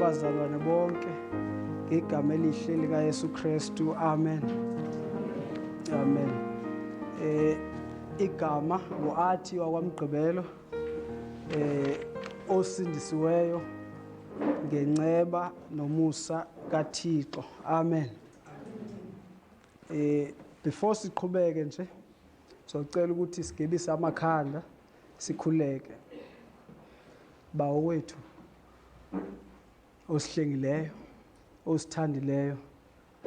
Abazalwane bonke ngegama elihle likaYesu Kristu. Amen. Amen. Igama nguAthi wakwaMgqibelo, osindisiweyo ngenceba nomusa kaThixo. Amen. Before siqhubeke nje, socela ukuthi sigebise amakhanda, sikhuleke. Bawo wethu osihlengileyo, osithandileyo,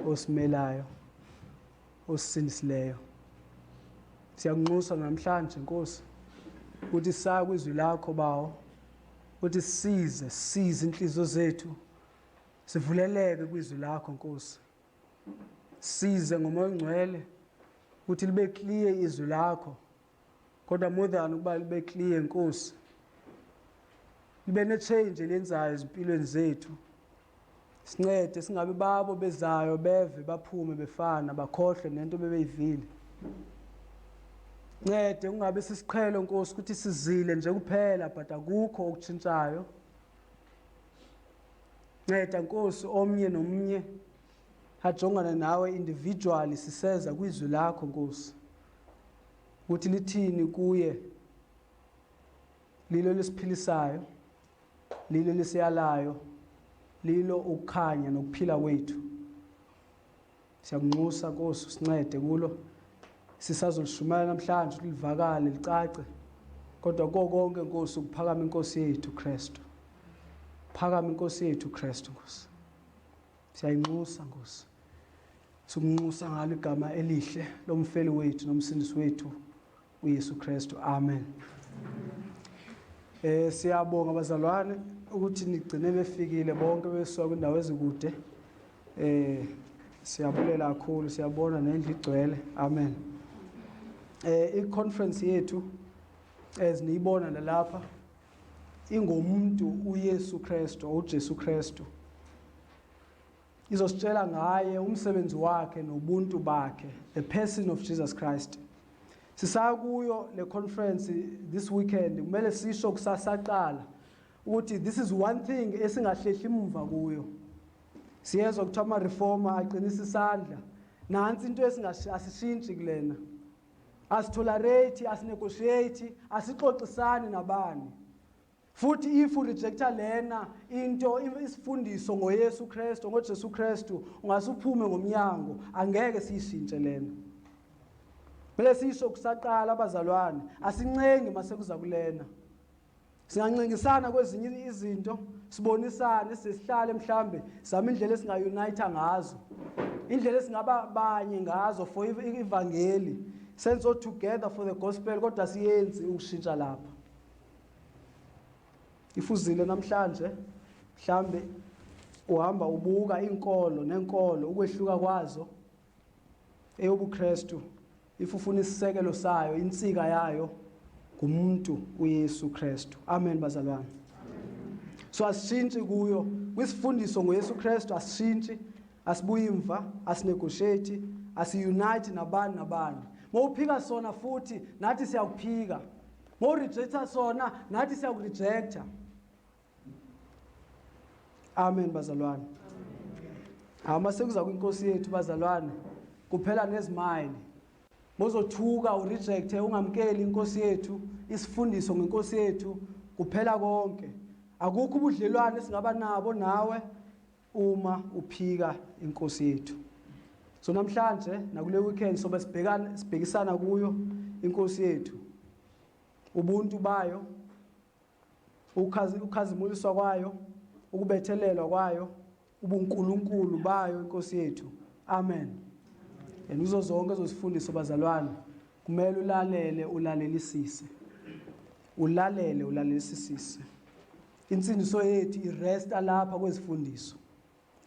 osimelayo, osisindisileyo, siyakunxusa namhlanje, Nkosi, ukuthi saya kwizwi lakho, Bawo, ukuthi sisize, sisize inhliziyo zethu sivuleleke kwizwi lakho, Nkosi. Size ngoMoya oNgcwele ukuthi libe clear izwi lakho, kodwa more than ukuba libe clear, Nkosi, libe ne-change eliyenzayo ezimpilweni zethu. Sincede singabe babo bezayo beve baphume befana, bakhohlwe nento bebeyivile. Ncede kungabe sisiqhelo, Nkosi, ukuthi sizile nje kuphela but akukho okutshintshayo. Nceda, Nkosi, omnye nomnye ajongane nawe individually siseza kwizwi lakho, Nkosi, ukuthi lithini kuye. Lilo lisiphilisayo, lilo lisiyalayo, lilo ukukhanya nokuphila kwethu. Siyakunxusa, Nkosi, usincede kulo sisazolishumayela namhlanje ukuthi livakale licace, kodwa ko konke, Nkosi, ukuphakama inkosi yethu Kristu, phakama inkosi yethu Kristu. Nkosi, siyayinxusa, Nkosi, sikunxusa ngalo igama elihle lomfeli wethu nomsindisi wethu uYesu Kristu. Amen. Siyabonga bazalwane ukuthi nigcine befikile bonke besuka kwindawo ezikude. Siyabulela kakhulu, siyabona nendlu igcwele. Amen. I-conference yethu eziniyibona lapha ingomuntu uYesu Kristu, uJesu Kristu. Izositshela ngaye, umsebenzi wakhe nobuntu bakhe, the person of Jesus Christ. Sisaya kuyo le conference this weekend. Kumele sisho kusasaqala ukuthi this is one thing esingahlehli emuva kuyo. Siyezwa kuthiwa ama reformer aqinisa isandla. Nansi into esingasishintshi kulena: asitolerate, asinegotiate, asixoxisani nabani. Futhi if urejecta lena into, isifundiso ngoYesu Kristu, ngoJesu Kristu, ungasuphume ngomnyango. Angeke siyishintshe lena. Kumele sisho kusaqala abazalwane, asincengi masekuza kulena. Singancengisana kwezinye izinto, sibonisane, sisihlale mhlambe zama indlela esingaunite ngazo, indlela esingaba banye ngazo for ivangeli, sense together for the gospel, kodwa siyenzi ukushintsha lapha. Ifuzile namhlanje mhlambe uhamba ubuka inkolo nenkolo ukwehluka kwazo, eyobuKristu, if ufuna isisekelo sayo, insika yayo ngumuntu uYesu Kristu. Amen, bazalwane. So asishintshi kuyo, kwisifundiso ngoYesu Kristu asishintshi, asibuyi imva, asinegotiate, asiunite nabani nabani. Mawuphika sona futhi nathi siyakuphika, mawurejecta sona nathi siyakurejecta. Amen, bazalwane. Hama sekuza kwinkosi yethu, bazalwane, kuphela nezimayili. Mozothuka, urejecte, ungamkeli inkosi yethu, isifundiso ngenkosi yethu, kuphela konke. Akukho ubudlelwane esingaba nabo nawe uma uphika inkosi yethu. So namhlanje nakule weekend sobe sibhekana, sibhekisana kuyo inkosi yethu, ubuntu bayo, ukhazimuliswa kwayo, ukubethelelwa kwayo, ubunkulunkulu bayo inkosi yethu. Amen. And kuzo zonke ezozifundiso, bazalwane, kumele ulalele, ulalelisise, ulalele, ulalelisisise. Insindiso yethu iresta lapha kwezifundiso.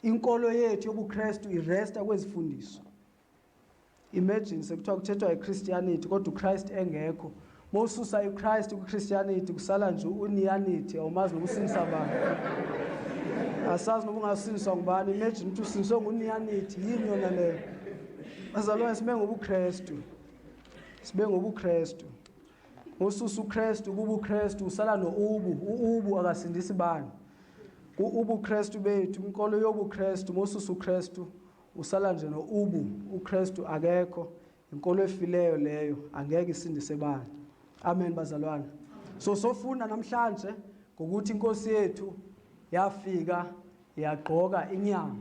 Inkolo yethu yobuKristu iresta kwezifundiso. Imagine sekuthiwa kuthethwa iChristianity kodwa uChrist engekho. Mawususa iChrist kwiChristianity, kusala nje unianity, awumazi noba usindisa bani, asazi noba ungasindiswa ngubani. Imagine ukuthi usindiswe ngunianity, yini yona leyo? Bazalwane, sibe ngobuKristu, sibe ngobuKristu. Ususa uKristu kubuKristu, usala noubu. Uubu akasindisi bani. UbuKristu bethu, inkolo yobuKristu, mosusa uKristu usala nje noubu, uKristu akekho, inkolo efileyo leyo, angeke isindise bani. Amen bazalwane. So sofunda namhlanje ngokuthi inkosi yethu yafika yagqoka inyama,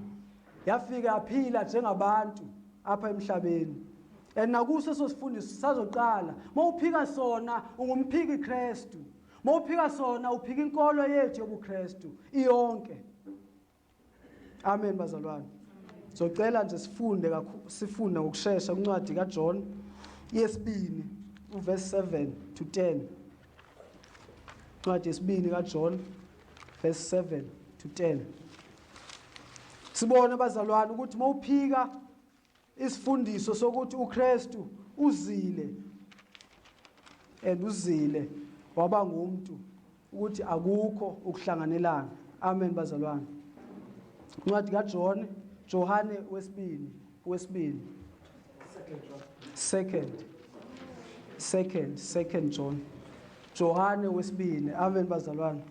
yafika yaphila njengabantu apha emhlabeni. And nakuso sosifundiso sazoqala, mawuphika sona ungumphiki Kristu, mawuphika sona uphika inkolo yethu yobuKristu iyonke. Amen bazalwane. Socela nje sifunde kakhulu, sifunde ngokushesha kuncwadi kaJohn yesibini uverse 7 to 10. Incwadi yesibini kaJohn verse 7 to 10. Sibone bazalwane ukuthi mawuphika isifundiso sokuthi uKristu uzile and uzile waba ngumuntu, ukuthi akukho ukuhlanganelana. Amen bazalwane. Incwadi kaJohn, Johane wesibini, wesibini, second second second John, Johane wesibini. Amen bazalwane.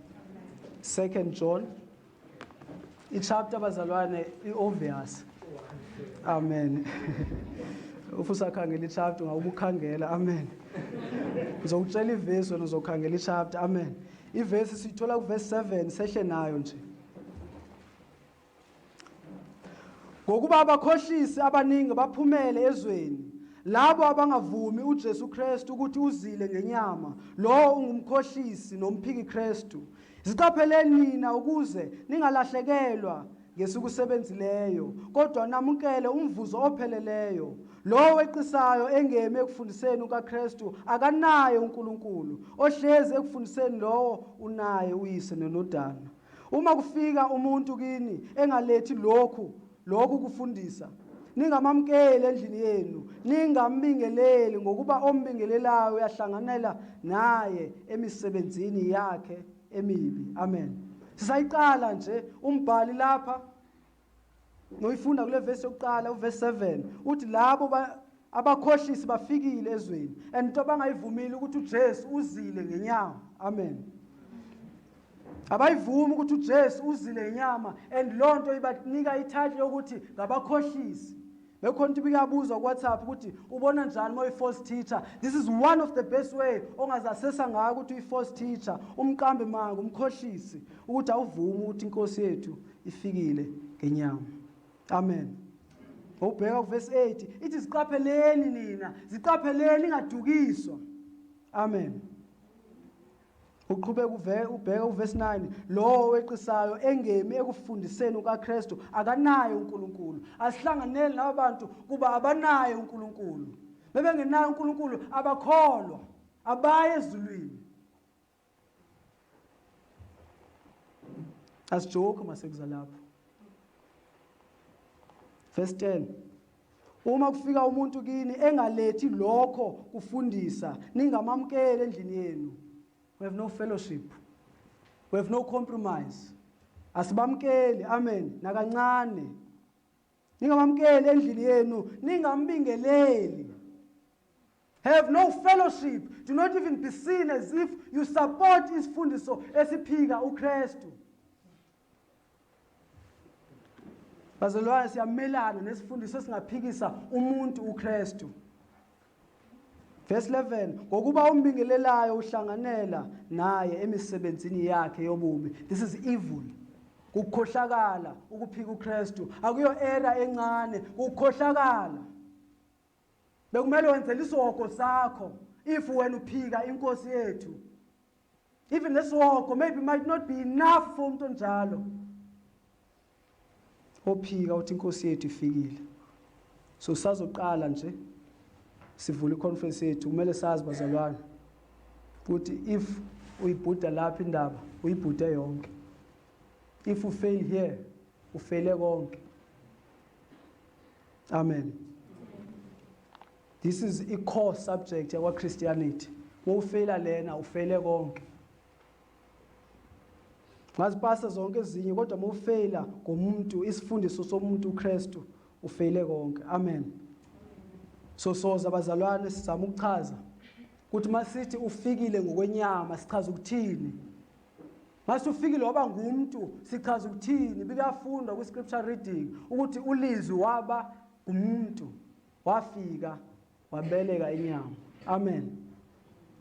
Second John ichapter bazalwane iobvious. Amen. Ufusakhangela ichapter ungawubukhangela. Amen. Ngizokutshela ivesi, wena uzokhangela ichapter. Amen. Ivesi siyithola kuverse 7, sehle nayo nje. Ngokuba abakhohlisi abaningi baphumele ezweni, labo abangavumi uJesu Kristu ukuthi uzile ngenyama, lowo ungumkhohlisi nomphiki Kristu. Ziqapheleni nina ukuze ningalahlekelwa ngesikusebenzileyo, kodwa namukele umvuzo opheleleyo. Lowo weqisayo engemi ekufundiseni kukaKristu akanaye uNkulunkulu, ohlezi ekufundiseni lowo unaye uyise nenodana. Uma kufika umuntu kini engalethi lokhu kufundisa, ningamamkeli endlini yenu, ningambingeleli, ngokuba ombingelelayo uyahlanganela naye emisebenzini yakhe emibi. Amen. Sisayiqala nje umbhali lapha noyifunda kule verse yokuqala uverse 7 uthi labo abakhohlisi bafikile ezweni and into abangayivumile ukuthi uJesu uzile ngenyama. Amen. Abayivumi ukuthi uJesu uzile ngenyama and lonto ibanika ititle yokuthi ngabakhohlisi. Bekhona into ibikabuzwa ku-WhatsApp ukuthi ubona njani uma uyi-false teacher. This is one of the best way ongazasesa ngayo ukuthi uyi-false teacher, umqambi manga, umkhohlisi, ukuthi awuvumi ukuthi inkosi yethu ifikile ngenyama. Amen. Ubheka kuverse 8 ithi ziqapheleni nina, ziqapheleni ingadukiswa. Amen. Uqhubeka uve ubheka uverse 9, lowo weqisayo engemi ekufundiseni kukaKristu akanaye uNkulunkulu. Asihlanganeli laba bantu kuba abanaye uNkulunkulu. Bebengenayo uNkulunkulu abakholwa, abaye ezulwini. Asijoke masekuza lapho. Verse 10, uma kufika umuntu kini engalethi lokho kufundisa, ningamamkeli endlini yenu. We have no fellowship, we have no compromise. Asibamkeli, amen, nakancane. Ningamamkeli endlini yenu, ningambingeleli. Have no fellowship. Do not even be seen as if you support isifundiso esiphika uKristu. Bazalwane, siyamelana nesifundiso esingaphikisa umuntu uKristu. Verse 11, ngokuba umbingelelayo uhlanganela naye emisebenzini yakhe yobubi. This is evil. Kukhohlakala ukuphika uKristu. Akuyo era encane, kukhohlakala. Bekumele wenzele isihogo sakho if wena uphika inkosi yethu. Even lesihogo maybe might not be enough for umuntu onjalo ophika uthi inkosi yethu ifikile. So sazoqala nje sivula iconference yethu, kumele sazi bazalwane ukuthi if uyibhuda lapha indaba uyibhude yonke. If you fail here, ufele konke. Amen. This is a core subject yakwa Christianity. Wofela lena ufele konke. Ngazipasa zonke ezinye kodwa mawufeyila ngomuntu, isifundiso somuntu uKristu, ufeyile konke. Amen. So soza bazalwane sizama ukuchaza ukuthi masithi ufikile ngokwenyama sichaza ukuthini. Mase ufikile waba ngumuntu, sichaza ukuthini? Bikafundwa kwi scripture reading ukuthi uLizwi waba ngumuntu, wafika wabeleka inyama. Amen.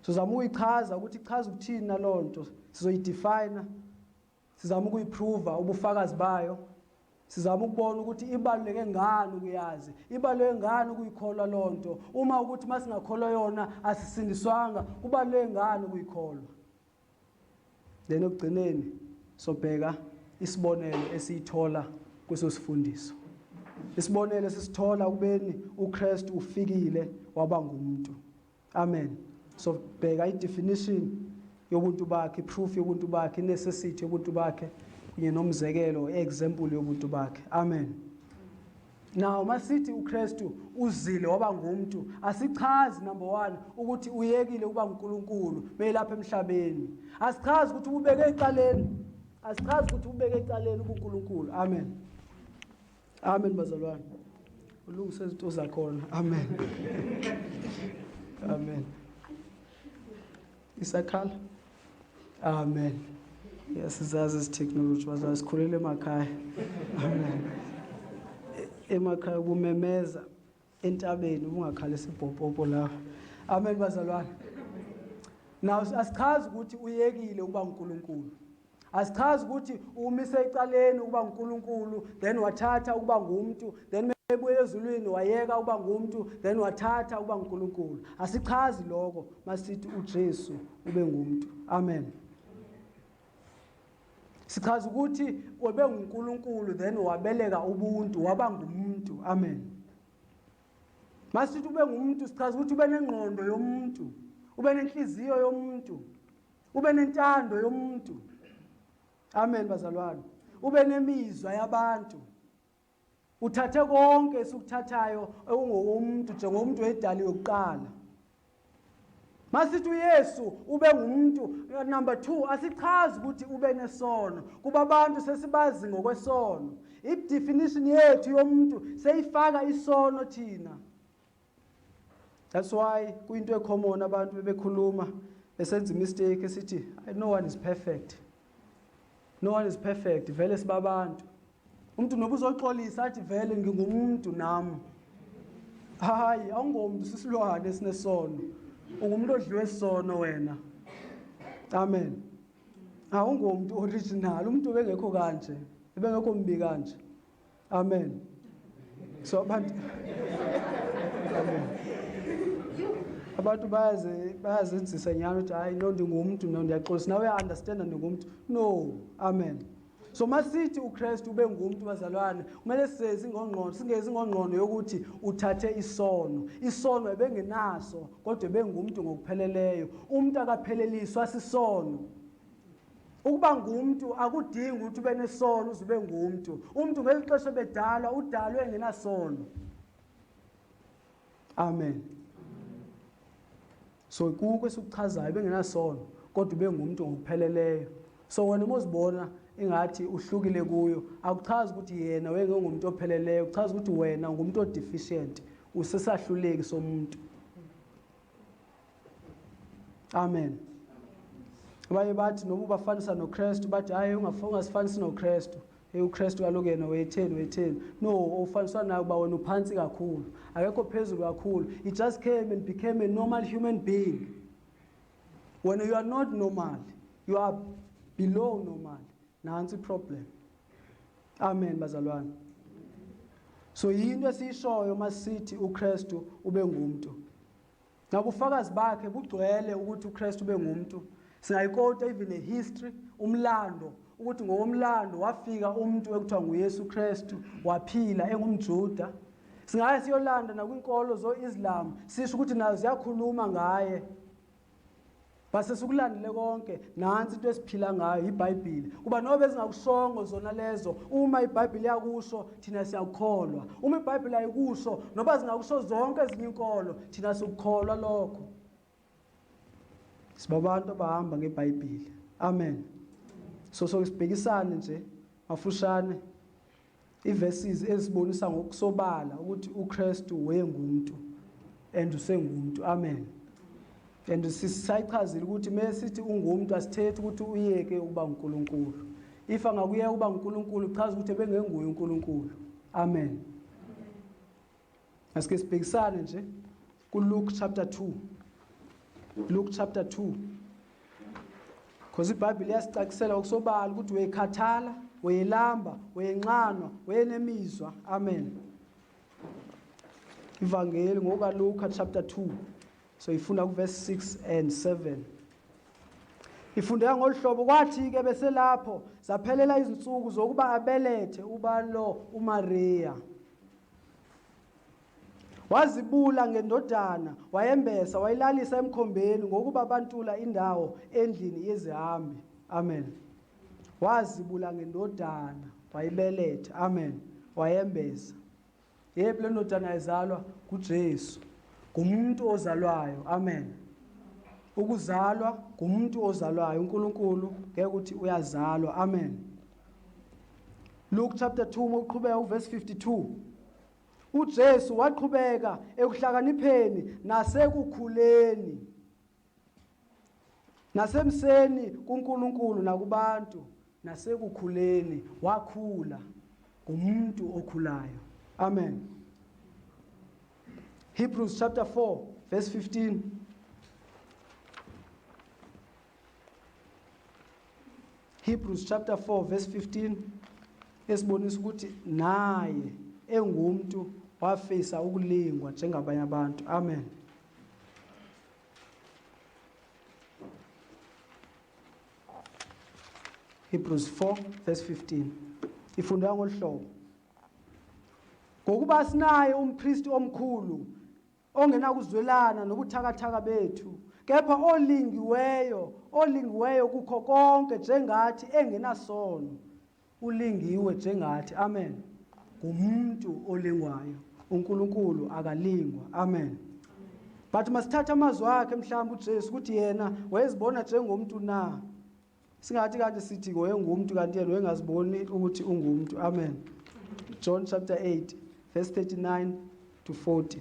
Sizama ukuyichaza ukuthi ichaza ukuthini nalonto, sizoyidefine, sizama ukuyiprova ubufakazi bayo, sizama ukubona ukuthi ibaluleke ngani ukuyazi, ibaluleke ngani ukuyikholwa lonto. Uma ukuthi masingakholwa yona asisindiswanga, kubaluleke ngani ukuyikholwa? Then ekugcineni sobheka isibonelo esiyithola kuso sifundiso, isibonelo esisithola kubeni uKristu ufikile waba ngumuntu. Amen. So bheka i-definition yobuntu bakhe, proof yobuntu bakhe, necessity yobuntu bakhe, kunye nomzekelo, example yobuntu bakhe. Amen. Now masithi uKristu uzile waba ngumuntu, asichazi number 1 ukuthi uyekile ukuba nguNkulunkulu belapha emhlabeni. Asichazi ukuthi ubeke ecaleni, asichazi ukuthi ubeke ecaleni ubuNkulunkulu. Amen. Amen bazalwane. Ulungise izinto zakhona. Amen. Amen. Isakhala. Amen. Yasizazi izi-technology bazalwane, sikhulele emakhaya. Amen. Emakhaya kumemeza entabeni ubungakhalisa ibhopopo lapho. Amen bazalwane. Now asichazi ukuthi uyekile ukuba uNkulunkulu. Asichazi ukuthi umise ecaleni ukuba uNkulunkulu, then wathatha ukuba ngumuntu, then ebuye ezulwini wayeka ukuba ngumuntu, then wathatha ukuba uNkulunkulu. Asichazi lokho masithi uJesu ube ngumuntu. Amen. Sichaza ukuthi ube nguNkulunkulu, then wabeleka ubuntu, waba ngumuntu. Amen. Masithi ube ngumuntu, sichaza ukuthi ube nengqondo yomuntu, ube nenhliziyo yomuntu, ube nentando yomuntu. Amen bazalwane. Ube nemizwa yabantu. Uthathe konke esikuthathayo okungokomuntu njengomuntu edaliwe kuqala. Masithi uYesu ube ngumuntu, number 2, asichazi ukuthi ube nesono, kuba abantu sesibazi ngokwesono. I-definition yethu yomuntu seyifaka isono thina. That's why kuyinto ecommon abantu bebekhuluma besenza mistake esithi no one is perfect. No one is perfect, vele sibabantu. Umuntu noba uzoxolisa athi vele ngingumuntu nami. Hayi, awungomuntu, sisilwane esinesono. Ungumuntu odliwe isono wena. Amen. Awungomuntu original, umuntu obengekho kanje, ebengekho mbi kanje. Amen. So abantu, amen. Abantu bayazenzisa nyana ukuthi hayi no ndingumuntu, no ndiyaxolisa, nawe uya-understand ndingumuntu. No, amen. So masithi uKristu ube ngumuntu bazalwane, kumele sezi ngongqondo, singezi ngongqondo yokuthi uthathe isono. Isono ebengenaso kodwa ebengumuntu ngokupheleleyo. Umuntu akapheleliswa sisono. Ukuba ngumuntu akudingi ukuthi ube nesono uze ube ngumuntu. Umuntu ngelixesha ebedalwa udalwe engenasono. Amen. So kukho esikuchazayo bengenasono kodwa ube ngumuntu ngokupheleleyo. So wena uma uzibona ingathi uhlukile kuyo, akuchazi ukuthi yena wayengengumuntu opheleleyo, kuchaza ukuthi wena ungumuntu odeficient, usesahluleki somuntu. Amen. Abanye bathi noma ubafanisa noKristu bathi hayi ungasifanisi noKristu. Hey, uKristu kaloku yena wayetheni, wayetheni. No, ufaniswa naye kuba wena uphansi kakhulu. Akekho phezulu kakhulu. He just came and became a normal human being. When you are not normal, you are below normal. Nansi problem. Amen bazalwane. So yinto esiyishoyo masithi uKristu ube ngumuntu. Nabufakazi bakhe bugcwele ukuthi uKristu ube ngumuntu. Singayikota even a history, umlando, ukuthi ngokomlando wafika umuntu ekuthiwa nguYesu Kristu, waphila engumJuda. Singaye siyolanda nakwinkolo zo-Islam, sisho ukuthi nazo ziyakhuluma ngaye. Base sikulandele konke, nansi into esiphila ngayo iBhayibheli. Kuba nobe zingakushongo zona lezo, uma iBhayibheli yakusho thina siyakukholwa. Uma iBhayibheli ayikusho, noba zingakusho zonke ezinye inkolo, thina sikukholwa lokho. Sibabantu abahamba ngeBhayibheli. Amen. So sibhekisane nje mafushane iverses ezibonisa ngokusobala ukuthi uKristu wayengumuntu and usengumuntu. Amen. And sisayichazile ukuthi mesithi ungumuntu asithethi ukuthi uyeke ukuba uNkulunkulu. If angakuyeka ukuba uNkulunkulu chaza ukuthi ebengenguye uNkulunkulu. Amen. Asike sibhekisane nje kuLuke chapter 2. Luke chapter 2. Because iBhayibheli iyasicacisela okusobala ukuthi uyekhathala, uyelamba, uyenxanwa, uyenemizwa. Amen. Ivangeli ngokaLuka chapter 2. So ifunda kuverse 6 and 7. Ifundeka ngolu hlobo kwathi ke beselapho zaphelela izinsuku zokuba abelethe ubalo uMaria. Wazibula ngendodana wayembesa wayilalisa emkhombeni ngokuba bantula indawo endlini yezihambi. Amen. Wazibula ngendodana wayibeletha. Amen. Wayembesa. Yebo le ndodana izalwa kuJesu. Ngumuntu ozalwayo. Amen. Ukuzalwa ngumuntu ozalwayo. uNkulunkulu ngeke ukuthi uyazalwa. Amen. Luke chapter 2 uqhubeka uverse 52. uJesu waqhubeka ekuhlakanipheni nasekukhuleni nasemseni kuNkulunkulu nakubantu nasekukhuleni wakhula ngumuntu okhulayo. Amen. Hebrews chapter 4 verse 15. Hebrews chapter 4 verse 15 esibonisa ukuthi naye engumuntu wafisa ukulingwa njengabanye abantu. Amen. Hebrews 4 verse 15 ifundwa ngolhlobo ngokuba sinaye umpristi omkhulu ongenakuzwelana nobuthakathaka bethu kepha olingiweyo olingiweyo kukho konke njengathi engenasono ulingiwe njengathi. Amen. Ngumuntu olingwayo, uNkulunkulu akalingwa. Amen. But masithatha amazwi akhe mhlawumbe uJesu ukuthi yena wayezibona njengomuntu na. Singathi kanti sithi wayengumuntu kanti yena wayengaziboni ukuthi ungumuntu. Amen. John chapter 8 verse 39 to 40.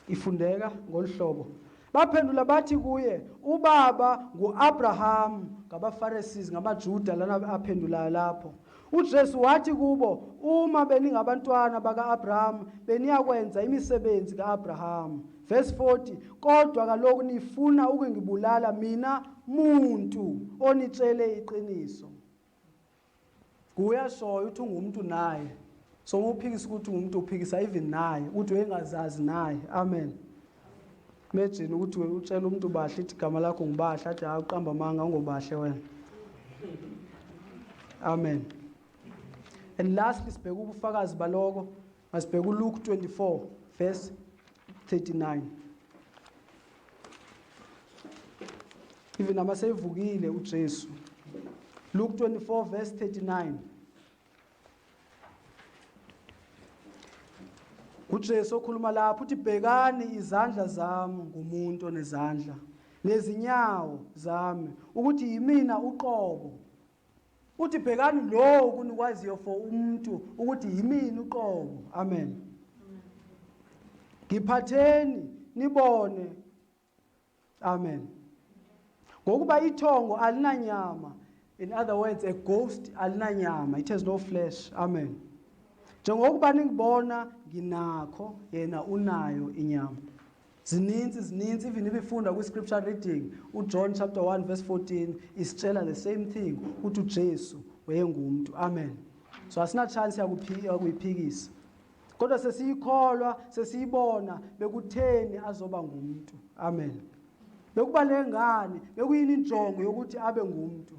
Ifundeka ngolhlobo. Baphendula bathi kuye, ubaba nguAbraham. NgabaPharisees, ngamaJuda lana aphendulayo lapho. uJesu wathi kubo, uma beningabantwana bakaAbraham beniyakwenza imisebenzi kaAbraham. Verse 40, kodwa kaloku nifuna ukungibulala mina muntu onitshele iqiniso. Kuyashoyo ukuthi ungumuntu naye. So uma uphikisa ukuthi ungumuntu uphikisa even naye ukuthi uyengazazi naye. Amen. Imagine ukuthi utshela umuntu bahle ithi igama lakho ngubahle athi hayi uqamba amanga ungobahle wena. Amen. And lastly sibheka ubufakazi baloko masibheka uLuke 24 verse 39. Even nama seyivukile uJesu. Luke 24 verse 39. uJesu okhuluma lapho uthi bhekani izandla zami ngumuntu onezandla nezinyawo zami ukuthi yimina uqobo. Uthi bhekani lo kunikwaziyo for umuntu ukuthi yimina uqobo. Amen. Ngiphatheni nibone. Amen. Ngokuba ithongo alinanyama. In other words, a ghost alinanyama. It has no flesh. Amen. Njengokuba ningibona nginakho, yena unayo inyama. Zininzi zininzi even ibifunda kwi scripture reading uJohn chapter 1 verse 14 isitshela the same thing ukuthi uJesu wayengumuntu. Amen. So asina chance yakuyiphikisa. Kodwa sesiyikholwa sesiyibona bekutheni azoba ngumuntu. Amen. Bekuba lengane bekuyini injongo yokuthi abe ngumuntu.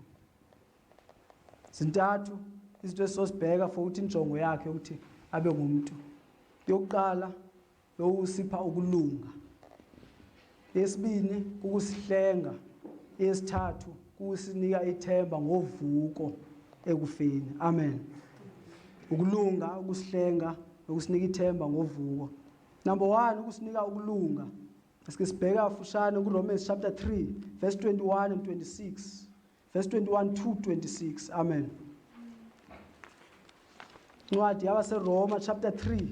Zintathu izinto esizosibheka for ukuthi injongo yakhe ukuthi abe ngumuntu. Yokuqala yokusipha ukulunga. Yesibini ukusihlenga. Yesithathu kusinika ithemba ngovuko ekufeni. Amen. Ukulunga, ukusihlenga, nokusinika ithemba ngovuko. Number 1 ukusinika ukulunga. Asike sibheka fushane kuRomans chapter 3 verse 21 and 26. Verse 21 to 26. Amen. Incwadi yabaseRoma chapter 3.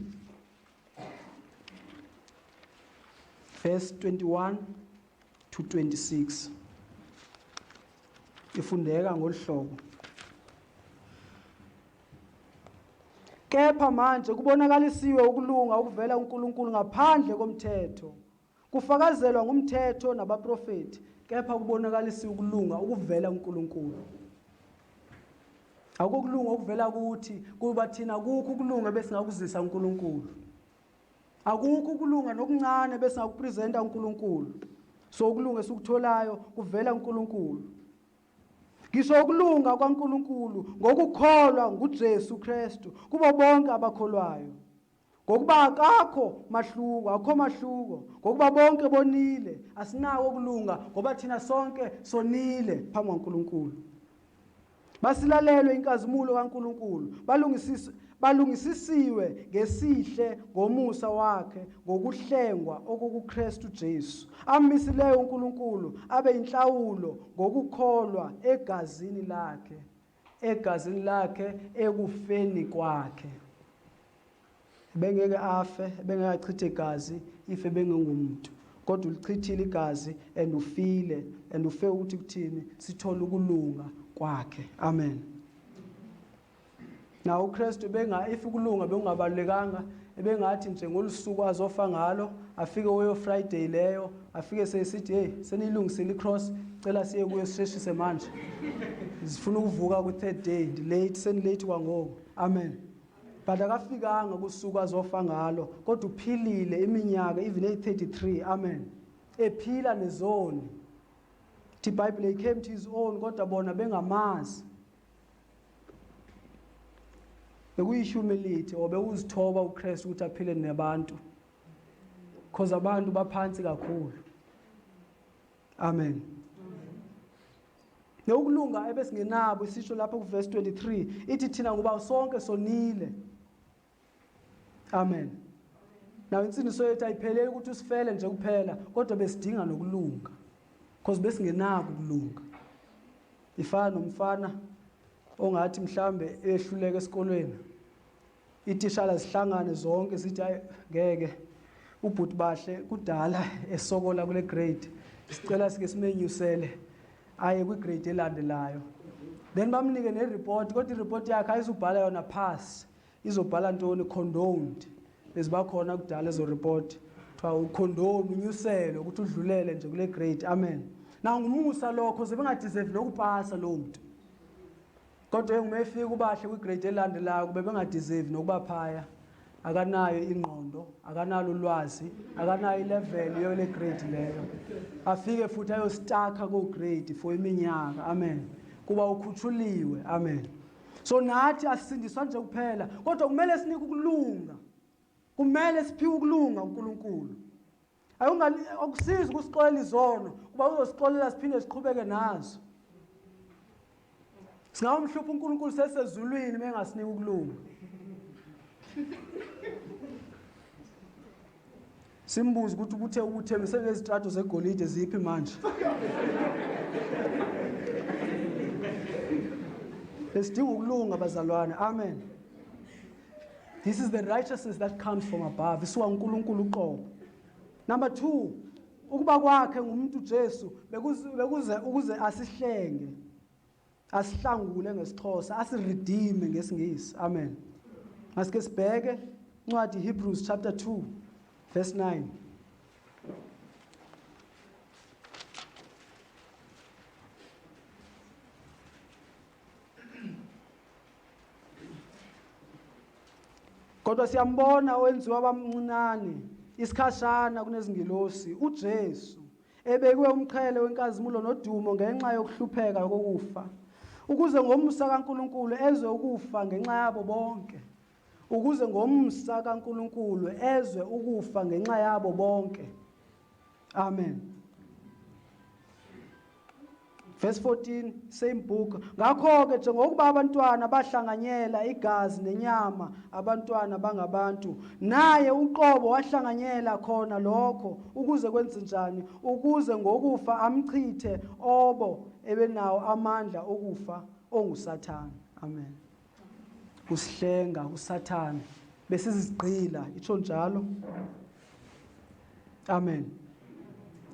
Verse 21 to 26. Ifundeka ngolhlobo. Kepha manje kubonakalisiwe ukulunga okuvela kuNkulunkulu ngaphandle komthetho. Kufakazelwa ngumthetho nabaprofeti, kepha kubonakalisiwe ukulunga okuvela kuNkulunkulu. Akukho ukulunga okuvela kuthi, kuba thina kukho ukulunga besingakuzisa uNkulunkulu. Akukho ukulunga nokuncane besingakupresenta uNkulunkulu. So ukulunga esikutholayo kuvela kuNkulunkulu. Ngisho ukulunga kwaNkulunkulu ngokukholwa nguJesu Kristu kubo bonke abakholwayo. Ngokuba akakho mahluko, akukho mahluko, ngokuba bonke bonile, asinako ukulunga ngoba thina sonke sonile phambi kwaNkulunkulu. Basilalelwe inkazimulo kaNkulunkulu, balungisiswe balungisisiwe ngesihle ngomusa wakhe ngokuhlengwa okukuKristu Jesu amisileyo uNkulunkulu abe inhlawulo ngokukholwa egazini lakhe egazini lakhe ekufeni kwakhe bengeke afe bengeke achithe igazi ife bengengumuntu kodwa ulichithile igazi and ufile and ufe ukuthi kuthini sithole ukulunga kwakhe amen na uKristu benga if ukulunga bekungabalulekanga ebengathi nje ngolusuku azofa ngalo afike kuyo Friday leyo afike sesithi hey senilungisile icross cela siye kuyo sisheshise manje sifuna ukuvuka ku third day ndi late seni late kwangoko amen but akafikanga kusuku azofa ngalo kodwa uphilile iminyaka even eyi-33 amen ephila nezoni thi iBhayibheli he came to his own kodwa bona bengamazi bekuyi-humility or bekuzithoba uKristu ukuthi aphile nabantu because abantu baphansi kakhulu amen Nokulunga ebesingenabo isisho lapho kuverse 23 ithi thina ngoba sonke sonile. Amen. Nayo insindiso yethu ayipheleli ukuthi usifele nje kuphela kodwa besidinga nokulunga. Because besingenako ukulunga. Ifana nomfana ongathi mhlambe ehluleka esikolweni. Itishala zihlangane zonke zithi hayi ngeke ubhuti bahle kudala esokola kule grade sicela sike simenyusele aye kwigrade elandelayo then bamnike nereport kodwa ireport yakhe ayizubhala yona pass izobhala ntoni condoned bezibakhona kudala ezo report kuthiwa ucondone unyuselwe ukuthi udlulele nje kule grade amen na ngumusa lokho sebengadeserve nokupasa lowo muntu Kodwa uma efika ubahle kwigrade elandelayo kube bengadeserve nokuba phaya. Akanayo ingqondo, akanalo ulwazi, akanayo ilevel yole grade leyo. Afike futhi ayostaka ko grade for iminyaka. Amen. Kuba ukhutshuliwe. Amen. So nathi asisindiswa nje kuphela, kodwa kumele sinike ukulunga. Kumele siphiwe ukulunga uNkulunkulu. Akusizi ukusixolela izono kuba uzosixolela siphinde siqhubeke nazo. Singawumhlupha uNkulunkulu sesezulwini mengasinika ukulunga. Simbuze ukuthi ubuthe ubuthembise ngezitrato zegolide ziphi manje. Besidinga ukulunga bazalwane. Amen. This is the righteousness that comes from above. Isuka uNkulunkulu uqobo. Number 2, ukuba kwakhe ngumuntu Jesu bekuze ukuze asihlenge. Asihlangule ngesiXhosa, asiredeem ngesiNgisi. Amen. Masike sibheke incwadi Hebrews chapter 2 verse 9. Kodwa siyambona owenziwa bamncinane isikhashana kunezingilosi uJesu ebekwe umqhele wenkazimulo nodumo ngenxa yokuhlupheka kokufa ukuze ngomusa kaNkuluNkulu ezwe ukufa ngenxa yabo bonke ukuze ngomusa kaNkuluNkulu ezwe ukufa ngenxa yabo bonke amen Verse 14 same book ngakho ke njengokuba abantwana bahlanganyela igazi nenyama abantwana bangabantu naye uqobo wahlanganyela khona lokho ukuze kwenze njani ukuze ngokufa amchithe obo ebenawo amandla okufa ongusathane amen usihlenga usathane besizigqila itsho njalo amen.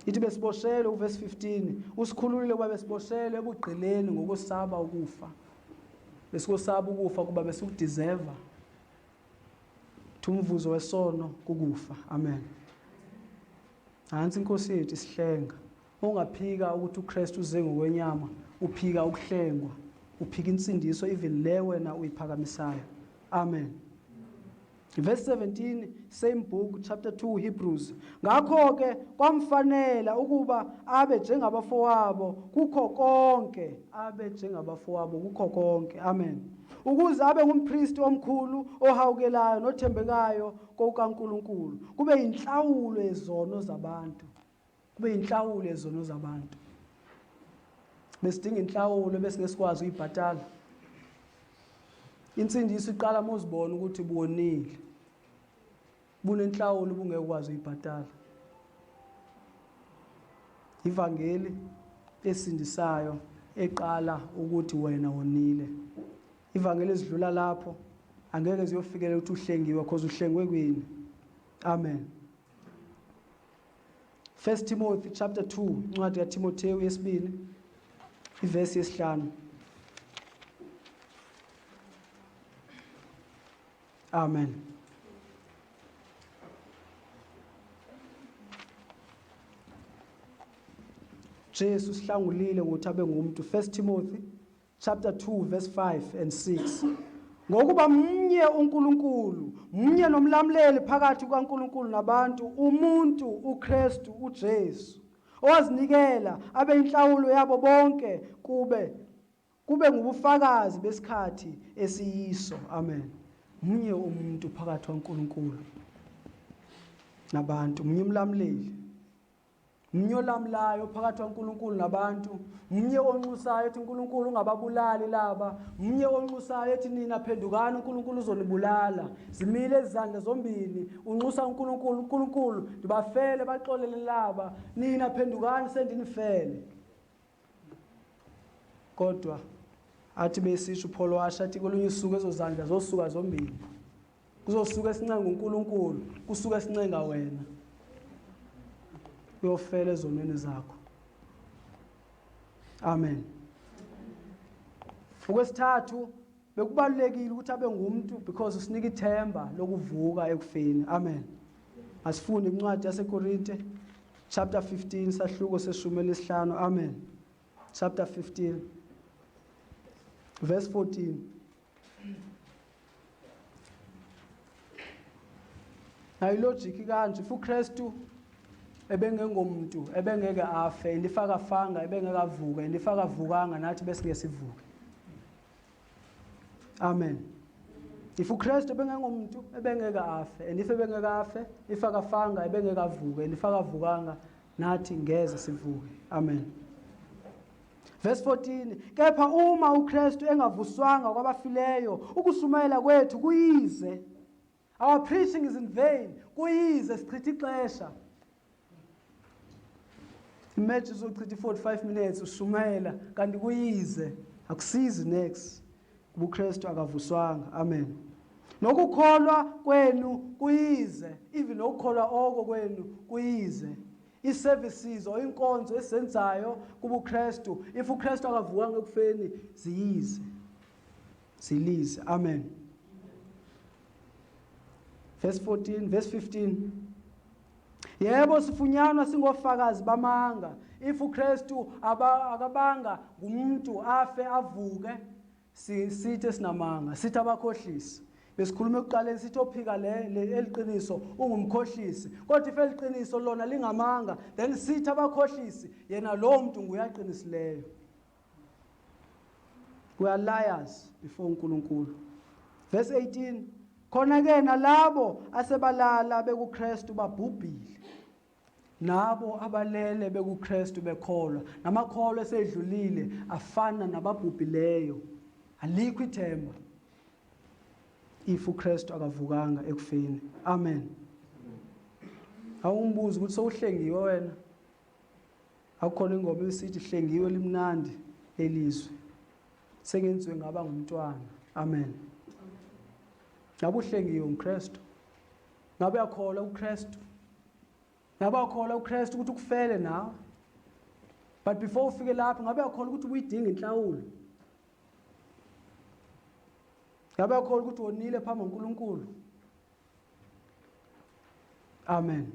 Ithi besiboshelwe uverse 15 usikhululile kuba besiboshelwe ebugqileni ngokusaba ukufa. Besikosaba ukufa kuba besikudeserve. Umvuzo wesono kukufa. Amen. Nansi inkosi yethu isihlenga. Ungaphika ukuthi uKristu uze ngokwenyama, uphika ukuhlengwa, uphika insindiso even le wena uyiphakamisayo. Amen. Verse 17 same book chapter 2 Hebrews. Ngakho ke kwamfanela ukuba abe njengabafowabo kukho konke, abe njengabafowabo kukho konke. Amen. Ukuze abe ngumpristi omkhulu ohawukelayo nothembekayo kokaNkulunkulu, kube yinhlawulo yezono zabantu. Kube yinhlawulo yezono zabantu. Besidinga inhlawulo besingesikwazi ukuyibhatala. Insindiso iqala uma uzibona ukuthi buwonile. Bunenhlawulo ubungeke ukwazi uyibhatala. Ivangeli esindisayo eqala ukuthi wena wonile. Ivangeli ezidlula lapho angeke ziyofikela ukuthi uhlengiwe because uhlengwe kwini. Amen. 1 Timothy chapter 2 incwadi kaTimothewu yesibili ivesi yesihlanu. Amen. Jesu sihlangulile ngokuthi abe ngumuntu. 1 Timothy chapter 2 verse 5 and 6. Ngokuba mnye uNkulunkulu, mnye nomlamuleli phakathi kukaNkulunkulu nabantu, umuntu uKristu uJesu, owazinikela abe inhlawulo yabo bonke kube ngubufakazi besikhathi esiyiso. Amen. Mnye umuntu phakathi kwaNkulunkulu nabantu, mnye umlamuleli. Mnye olamulayo phakathi kwaNkulunkulu nabantu, mnye onxusayo ethi uNkulunkulu ungababulali laba, mnye onxusayo ethi nina phendukani uNkulunkulu uzonibulala. Zimile izandla zombili, unxusa uNkulunkulu, uNkulunkulu ndibafele baxolele laba, nina phendukani sendinifele. Kodwa athi besisho uPaul washa athi kolunye usuku ezozandla zosuka zombili. Kuzosuka esincenga uNkulunkulu, kusuka esincenga wena. Uyofela ezonweni zakho. Amen. Okwesithathu bekubalulekile ukuthi abe ngumuntu because usinika ithemba lokuvuka ekufeni. Amen. Asifunde incwadi yaseKorinte chapter 15 sahluko seshumi elisihlanu. Amen. Chapter 15 verse 14. Nayo logic kanje if uKristu ebengengomuntu ebengeke afe and if akafanga ebengeke avuke and if akavukanga nathi besingeke sivuke. Amen. If uKristu ebengengomuntu ebengeke afe and if ebengeke afe if akafanga ebengeke avuke and if akavukanga nathi ngeze sivuke. Amen. Verse 14 kepha uma uKristu engavuswanga kwabafileyo ukushumayela kwethu kuyize. Our preaching is in vain. Kuyize sichitha ixesha. Imagine uzochitha i-45 minutes ushumayela kanti kuyize akusizi next. Kuba uKristu akavuswanga. Amen. Nokukholwa kwenu kuyize, even nokukholwa oko kwenu kuyize. I-services or inkonzo esizenzayo kubuKristu, if uKristu akavukanga ekufeni ziyize. Zilize. Amen. Verse 14, verse 15. Yebo sifunyanwa singofakazi bamanga. If uKristu akabanga ngumuntu afe avuke sithi sinamanga, sithi abakhohlisi. Besikhuluma ekuqaleni sithi ophika le eliqiniso ungumkhohlisi. Kodwa if eliqiniso lona lingamanga, then sithi abakhohlisi yena lo muntu nguyaqinisileyo. We are liars before uNkulunkulu. Verse 18 khona ke nalabo asebalala bekuKristu babhubhile. Nabo abalele bekuKristu bekholwa, namakholwa esedlulile afana nababhubhileyo. Alikho ithemba if uKristu akavukanga ekufeni. Amen. Awumbuzi ukuthi sowuhlengiwe wena. Akukhona ingoma esithi hlengiwe limnandi elizwe. Sengenziwe ngaba ngumntwana. Amen. Ngabe uhlengiwe uKristu? Ngabe uyakholwa uKristu? Ngabe uyakholwa uKristu ukuthi ukufele nawe? But before ufike lapho, ngabe uyakholwa ukuthi uyidinga inhlawulo? Ngabe uyakholwa ukuthi wonile phambi koNkulunkulu? Amen.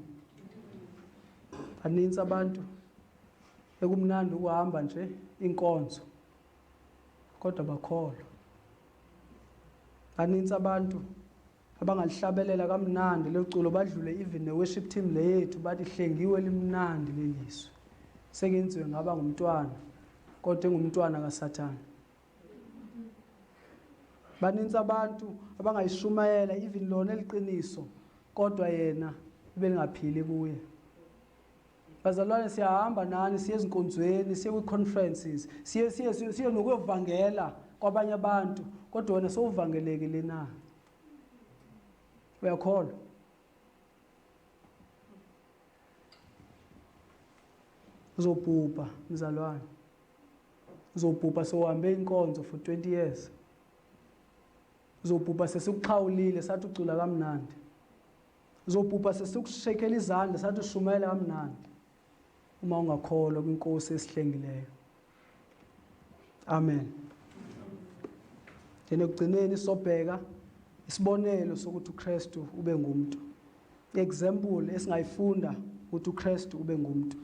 Baninzi abantu ekumnandi ukuhamba nje inkonzo kodwa bakholwa. Baninzi abantu abangalihlabelela kamnandi leculo, badlule even ne-worship team le yethu, bathi hlengiwe limnandi lelizwe, sengenziwe ngaba ngumntwana, kodwa engumntwana kaSathane. Baninzi abantu abangayishumayela even lona eliqiniso, kodwa yena belingaphili kuye. Bazalwane, siyahamba nani, siye ezinkonzweni, siye kwi-conferences, siye nokuyovangela kwabanye abantu, kodwa wena sowuvangelekile na? Uyakholwa? Uzobhubha mzalwane, uzobhubha sowuhambe inkonzo for 20 years. Uzobhubha sesikuxhawulile sathi ucula kamnandi. Uzobhubha sesikushekela izandla sathi ushumayela kamnandi, uma ungakholwa kwinkosi esihlengileyo. Amen. Then ekugcineni sobheka isibonelo sokuthi uKristu ube ngumuntu, example esingayifunda ukuthi uKristu ube ngumuntu.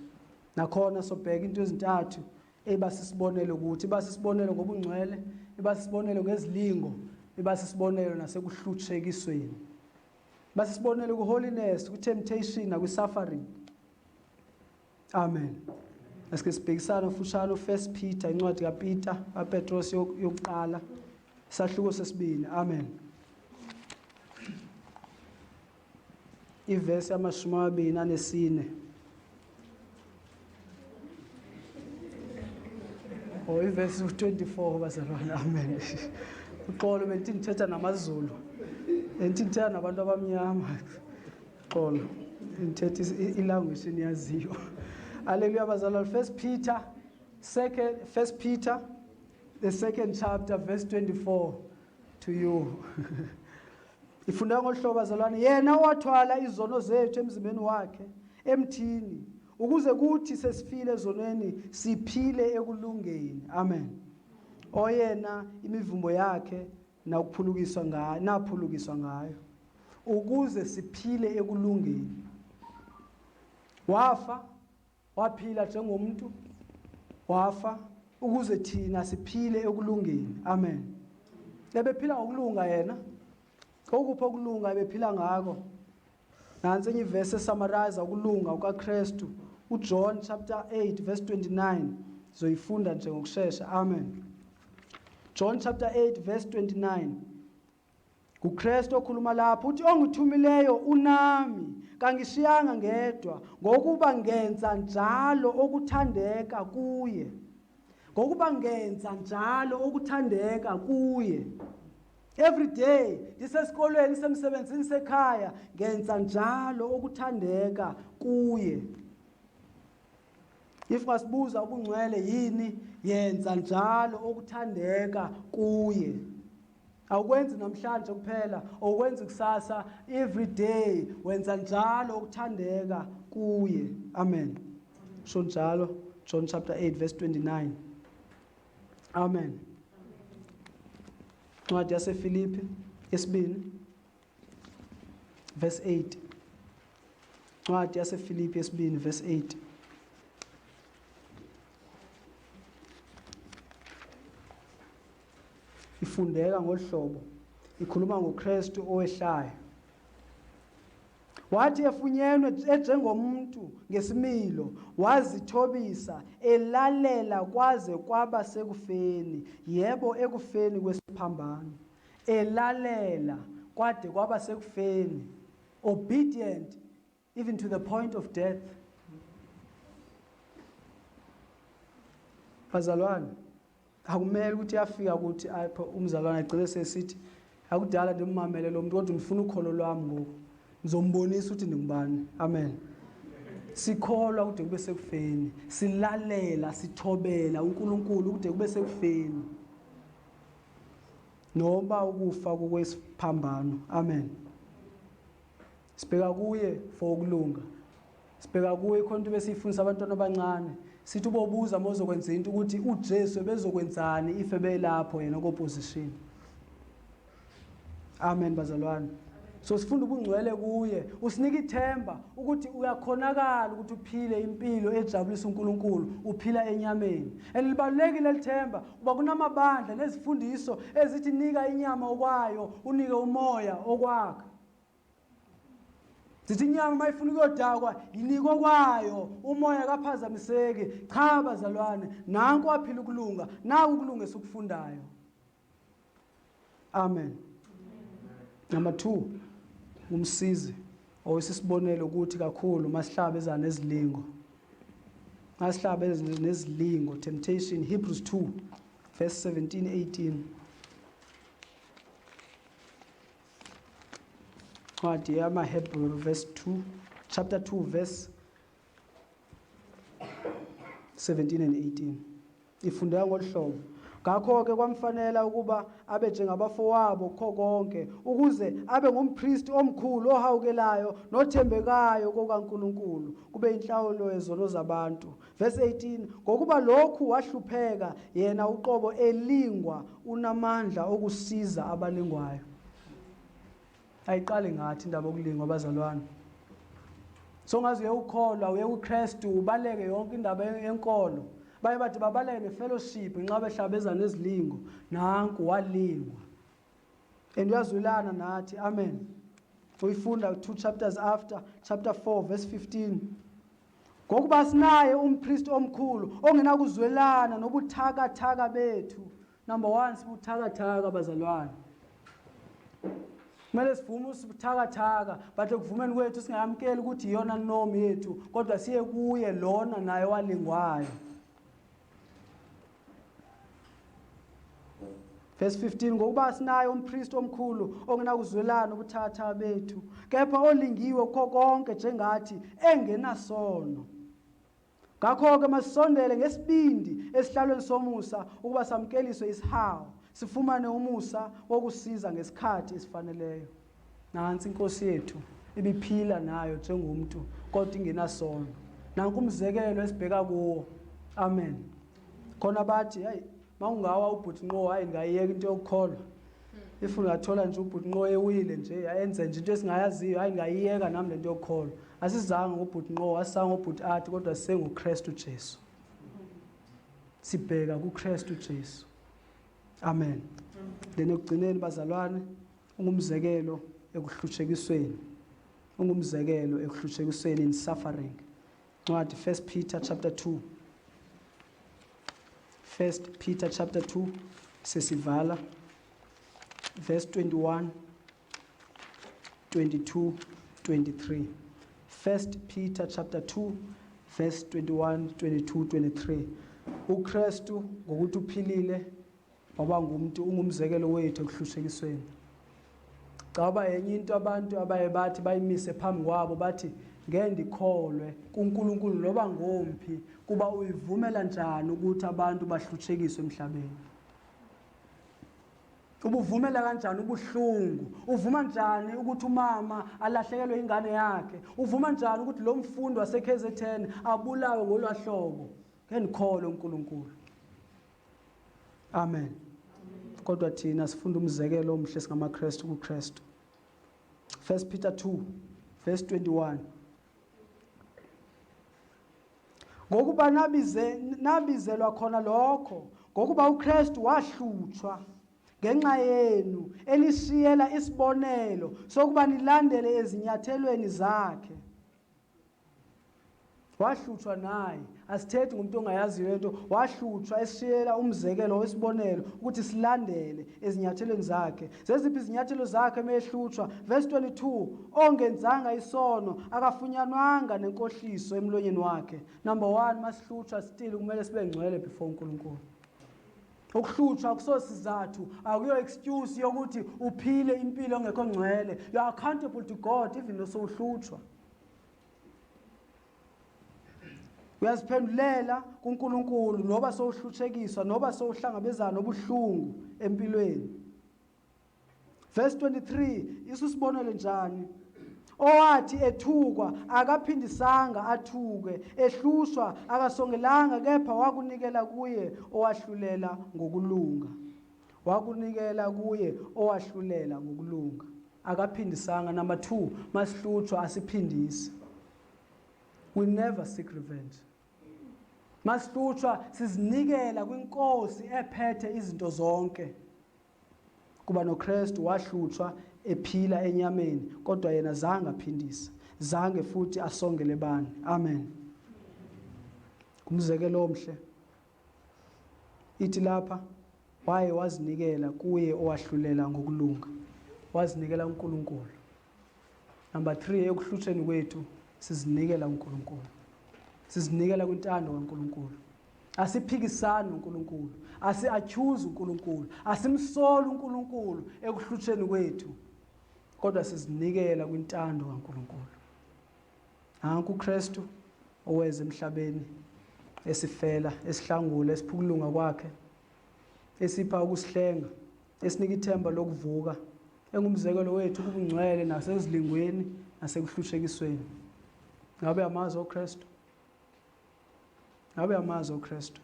Nakhona sobheka into ezintathu eba sisibonelo, ukuthi iba sisibonelo ngobungcwele, iba sisibonelo ngezilingo, iba sisibonelo nasekuhlutshekisweni. Iba sisibonelo ku-holiness, ku-temptation, nakwi-suffering. Amen. Asike sibhekisane fushane uFirst Peter, incwadi kaPeter, kaPetros yokuqala, isahluko sesibini. Amen. Ivesi yama-24. Oh, ivesi 24 bazalwane. Amen. Uxolo, bengithi ngithetha namaZulu. Bengithi ngithetha nabantu abamnyama. Xolo. Ngithetha ilanguage eniyaziyo. Hallelujah bazalwane. First Peter, second First Peter, the second chapter, verse 24 to you. Ifunda ngohlobo bazalwane, yena wathwala izono zethu emzimbeni wakhe emthini, ukuze kuthi sesifile ezonweni siphile ekulungeni. Amen. Oyena imivumbo yakhe nakuphulukiswa ngayo, naphulukiswa ngayo, ukuze siphile ekulungeni. Wafa, waphila njengomuntu, wafa ukuze thina siphile ekulungeni. Amen. Ebephila ngokulunga yena. Okuphi okulunga ebephila ngako? Nansi enye ivesi esummarize ukulunga kukaKristu, uJohn chapter 8 verse 29. Zoyifunda nje ngokushesha. Amen. John chapter 8 verse 29. NguKristu okhuluma lapho, uthi ongithumileyo unami, kangishiyanga ngedwa, ngokuba ngenza njalo okuthandeka kuye. Ngokuba ngenza njalo okuthandeka kuye. Every day ndisesikolweni, ndisemsebenzini, sekhaya, ngenza njalo okuthandeka kuye. If ngasibuza ubungcwele yini, yenza njalo okuthandeka kuye. Awukwenzi namhlanje kuphela, awukwenzi kusasa, every day wenza njalo okuthandeka kuye. Amen. Sho njalo John chapter 8 verse 29. Amen. Incwadi yaseFilipi yesibini verse 8. Incwadi yaseFilipi yesibini verse 8. Ifundeka ngohlobo, ikhuluma ngoKristu owehlayo. Wathi efunyenwe enjengomuntu ngesimilo, wazithobisa elalela kwaze kwaba sekufeni, yebo ekufeni kwesiphambano. Elalela kwade kwaba sekufeni, obedient even to the point of death. Bazalwane, akumele ukuthi yafika ukuthi apho umzalwane agcine sesithi akudala ndimamele lo muntu, kodwa ngifuna ukholo lwami ngoku, ngizombonisa ukuthi ndingubani. Amen. Sikholwa kude kube sekufeni, silalela, sithobela uNkulunkulu kude kube sekufeni, noma ukufa kukwesiphambano. Amen. Sibheka kuye for ukulunga. Sibheka kuye khona into besiyifundisa abantwana abancane. Sithi ubobuza mozokwenza into ukuthi uJesu ebezokwenzani if ebelapho yena ko position. Amen bazalwane. So sifunda ubungcwele kuye, usinika ithemba ukuthi uyakhonakala ukuthi uphile impilo ejabulisa uNkulunkulu, uphila enyameni. And libalulekile lithemba kuba kunamabandla nezifundiso ezithi nika inyama okwayo, unike umoya okwakhe. Sithi inyama uma ifuna ukuyodakwa yinikwe kwayo, umoya kaphazamiseki. Cha bazalwane, nanku waphila ukulunga, naku ukulunga esikufundayo. Amen. Number 2, umsizi owesisibonelo ukuthi kakhulu masihlabezana nezilingo. Masihlabezana nezilingo, temptation, Hebrews 2 verse 17 18. Ncwadi yamaHebrew verse 2, chapter 2 verse 17 and 18. Ifundeka ngolu hlobo. Ngakho-ke kwamfanela ukuba abe njengabafowabo kukho konke, ukuze abe ngumpristi omkhulu ohawukelayo nothembekayo kokaNkulunkulu, kube inhlawulo yezono zabantu. Verse 18, ngokuba lokhu wahlupheka yena uqobo elingwa, unamandla okusiza abalingwayo. Ayiqali ngathi indaba yokulingwa abazalwane. So ngaze uye ukholwa uye kuKristu ubaleke yonke indaba yenkolo. Baye bathi babaleke nefellowship nxa behlabezana nezilingo. Nanku walingwa. And uyazwelana nathi. Amen. Uyifunda 2 chapters after chapter 4 verse 15. Ngokuba sinaye umpristi omkhulu ongenakuzwelana nobuthakathaka bethu. Number 1, sibuthakathaka bazalwane. Kumele sivume usibuthakathaka, but ekuvumeni kwethu singayamkeli ukuthi iyona norm yethu, kodwa siye kuye lona naye walingwayo. Verse 15, ngokuba sinaye umpristi omkhulu ongenakuzwelana ubuthakathaka bethu, kepha olingiwe kukho konke njengathi, engenasono. Ngakho-ke masisondele ngesibindi esihlalweni somusa ukuba samkeliswe isihawu, sifumane umusa wokusiza ngesikhathi esifaneleyo. Nansi inkosi yethu ibiphila nayo njengomuntu kodwa ingenasono. Nanku umzekelo esibheka kuwo. Amen. Khona bathi hey, mawungawa ubhuti nqo, hayi ngayiyeka into yokukholwa. If ungathola nje ubhuti nqo ewile nje ayenze nje into esingayaziyo, hayi ngayiyeka nami lento yokukholwa. Asizange ngobhuti nqo, asizange ngobhuti athi, kodwa sisenguKristu Jesu. Sibheka kuKristu Jesu. Amen. Then ekugcineni bazalwane, ungumzekelo ekuhlushekisweni. Ungumzekelo ekuhlushekisweni, in suffering. Ncwadi 1 Peter chapter 2. 1 Peter chapter 2 sesivala verse 21 22 23. 1 Peter chapter 2 verse 21 22 23. uKristu ngokuthi uphilile waba ngumuntu, ungumzekelo wethu ekuhlushekisweni. Caba enye into abantu abaye bathi bayimise phambi kwabo, bathi ngeke ndikholwe kuNkulunkulu loba ngomphi, kuba uyivumela njani ukuthi abantu bahlushekiswe emhlabeni? Ubuvumela kanjani ubuhlungu? Uvuma njani ukuthi umama alahlekelwe ingane yakhe? Uvuma njani ukuthi lo mfundi wase-KZN abulawe ngolwahlobo? Ngeke ndikholwe uNkulunkulu. Amen. Kodwa thina sifunda umzekelo omhle singamaKristu kuKristu. 1 Peter 2 verse 21. Ngokuba nabizelwa khona lokho, ngokuba uKristu wahlutshwa ngenxa yenu, enishiyela isibonelo sokuba nilandele ezinyathelweni zakhe. Wahlutshwa naye, asithethi ngumuntu ongayaziyo lento, wahlutshwa esishiyela umzekelo wesibonelo ukuthi silandele ezinyathelweni zakhe. Zeziphi izinyathelo zakhe mehlutshwa? Verse 22, ongenzanga isono akafunyanwanga nenkohliso emlonyeni wakhe. Number 1, masihlutshwa still kumele sibe ngcwele before uNkulunkulu. Ukuhlutshwa kusosizathu, akuyo excuse yokuthi uphile impilo engekho ngcwele. You are accountable to God even though sowuhlutshwa. Uyaziphendulela kuNkulunkulu noba sowuhluthekiswa noba sowuhlangabezana nobuhlungu empilweni. Verse 23, isusibonele njani? Owathi ethukwa akaphindisanga athuke, ehlushwa akasongelanga, kepha wakunikela kuye owahlulela ngokulunga. Wakunikela kuye owahlulela ngokulunga. Akaphindisanga. Number 2, masihlutshwa asiphindisi. We never seek revenge. Masihlutshwa sizinikela kwinkosi ephethe izinto zonke. Kuba noKristu wahlutshwa ephila enyameni, kodwa yena zange aphindise, zange futhi asongele bani. Amen. Ngumzekelo omhle. Ithi lapha waye wazinikela kuye owahlulela ngokulunga. Wazinikela uNkulunkulu. Number 3, ekuhlutsheni kwethu sizinikela uNkulunkulu. Sizinikela kwintando kaNkulunkulu. Asiphikisani uNkulunkulu, asi-accuse uNkulunkulu, asimsoli uNkulunkulu ekuhlutsheni kwethu, kodwa sizinikela kwintando kaNkulunkulu. Nanku uKristu oweza emhlabeni esifela, esihlangula, esiphukulunga kwakhe, esipha ukusihlenga, esinika ithemba lokuvuka, engumzekelo wethu kubungcwele nasezilingweni nasekuhlushekisweni. Ngabe amazi oKristu? Ngabe amazi oKristu?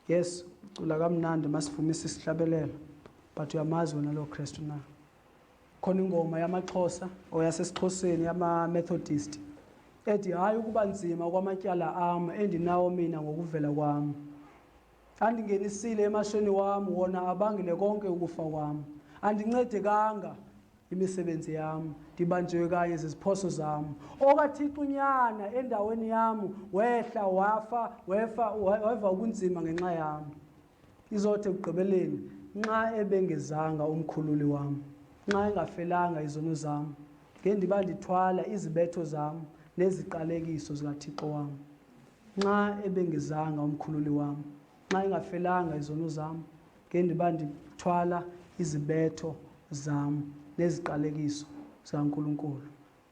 Yes, ucula kamnandi masivumisa isihlabelelo, but uyamazi wena lo Kristu na? Khona ingoma yamaXhosa oyasesiXhoseni yama-Methodist ethi hayi ukuba nzima kwamatyala am endinawo mina ngokuvela kwami. Andingenisile emashweni wami, wona abangile konke ukufa kwami. Andincedekanga imisebenzi yami, ndibanjiwe kanye ziziphoso zami. OkaThixo unyana endaweni yami wehla wafa wefa weva ubunzima ngenxa yami. Izothi ekugqibeleni nxa ebengezanga umkhululi wami, nxa engafelanga izono zami, ngendiba ndithwala izibetho zami neziqalekiso zikaThixo wami. Nxa ebengezanga umkhululi wami, nxa engafelanga izono zami, ngendiba ndithwala izibetho zami neziqalekiso zikaNkulunkulu.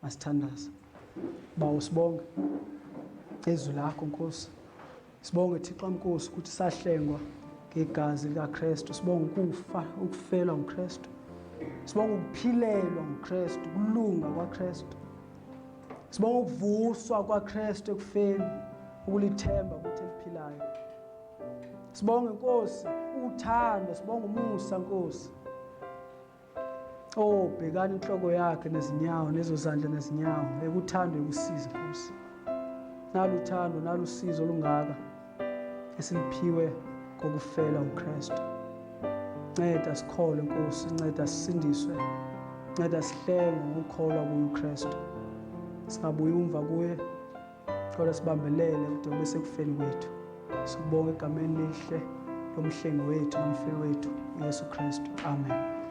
Masithandaze. Bawo, sibonge izwi lakho Nkosi. Sibonge Thixo Nkosi ukuthi sahlengwa ngegazi likaKristu. Sibonge ukufa, ukufelwa nguKristu. Sibonge ukuphilelwa nguKristu, ukulunga kwaKristu. Sibonge ukuvuswa kwaKristu ekufeni, ukulithemba ukuthi eliphilayo. Sibonge Nkosi uthando, sibonge umusa Nkosi. Oh, bhekani inhloko yakhe nezinyawo nezozandla nezinyawo ekuthando ekusiza Nkosi. Naluthando nalusizo olungaka esiliphiwe ngokufela uKristu. Nceda sikholwe Nkosi, nceda sisindiswe. Nceda sihlengwe ngokukholwa kuye uKristu. Singabuyi umva kuye kodwa sibambelele kude kube sekufeni kwethu. Sikubonga egameni elihle lomhlengi wethu nomfeli wethu uYesu Kristu. Amen.